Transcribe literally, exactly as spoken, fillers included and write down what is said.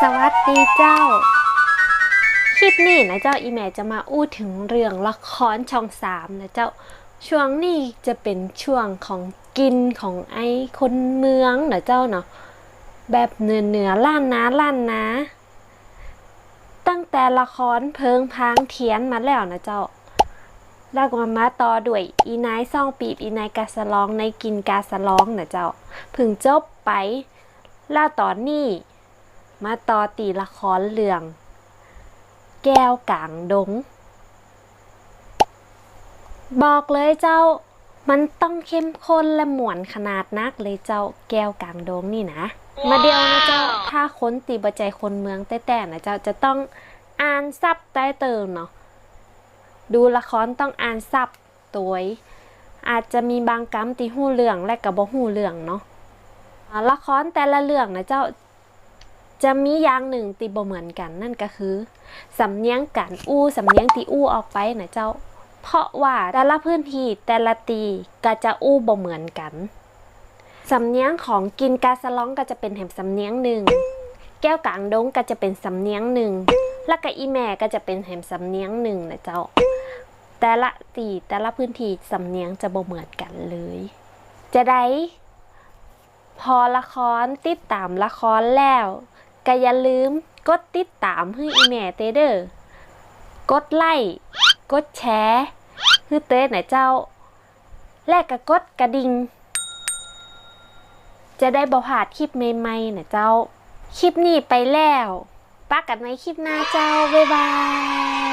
สวัสดีเจ้า คลิปนี้นะเจ้า อี่แม่จะมาอู้เถิงเรื่องละครช่องสามนะเจ้า ช่วงนี้จะเป๋นช่วงของกิ๋นของไอ้คนเมืองนะเจ้าเนาะ แบบเหนือๆ ล้านนา ล้านนา ตั้งแต่ละครเพลิงพรางเทียนมาแล้วนะเจ้า แล้วก็มาต่อด้วยอี่นายซองปีบ อี่นายกาสะลอง นายกิ๋นกาสะลองนะเจ้า เพิ่งจบไป แล้วต๋อนนี้มาต่อตี้ละครเรื่องแก้วก๋างดง บอกเลยเจ้า มันต้องเข้มข้นและม่วนขนาดนักเลยเจ้า แก้วก๋างดงนี่นะ มาเดี่ยวนะเจ้า ถ้าคนตี้บ่ใจ้คนเมืองแต๊ๆ นะเจ้า จะต้องอ่านซับไตเติลเนาะ ดูละครต้องอ่านซับตวย อาจจะมีบางกำตี้ฮู้เรื่องและก็บ่ฮู้เรื่องเนาะ อ่า ละครแต่ละเรื่องนะเจ้า จะมีอย่างนึ่งตี้บ่เหมือนกั๋น นั่นก็คือ สำเนียงก๋านอู้ สำเนียงตี้อู้ออกไปนะเจ้า เพราะว่าแต่ละพื้นตี้ แต่ละตี้ก็จะอู้บ่เหมือนกั๋น สำเนียงของกิ๋นกาสะลองก็จะเป๋นแหมสำเนียงนึ่ง แก้วก๋างดงก็จะเป๋นสำเนียงนึ่ง แล้วก็อี่แม่ก็จะเป๋นแหมสำเนียงนึ่งนะเจ้า แต่ละตี้ แต่ละพื้นตี้ สำเนียงจะบ่เหมือนกั๋นเลย จาใด ผ่อละคร ติดต๋ามละครแล้ว ก็อย่าลืมกดติดต๋ามหื้ออี่แม่เต้อเด้อ กดไลก์ กดแชร์ หื้อเต้อนะเจ้า และก็กดกระดิ่ง จะได้บ่พลาดคลิปใหม่ๆ นะเจ้า คลิปนี้ไปแล้ว ปะกั๋นใหม่คลิปหน้าเจ้า บ๊ายบาย